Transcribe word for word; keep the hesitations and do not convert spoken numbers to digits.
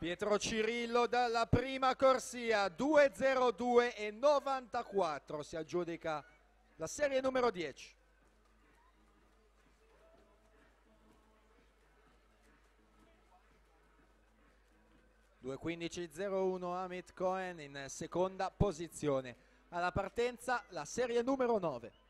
Pietro Cirillo dalla prima corsia, due zero due e novantaquattro, si aggiudica la serie numero dieci. Due quindici zero uno Amit Cohen in seconda posizione. Alla partenza la serie numero nove.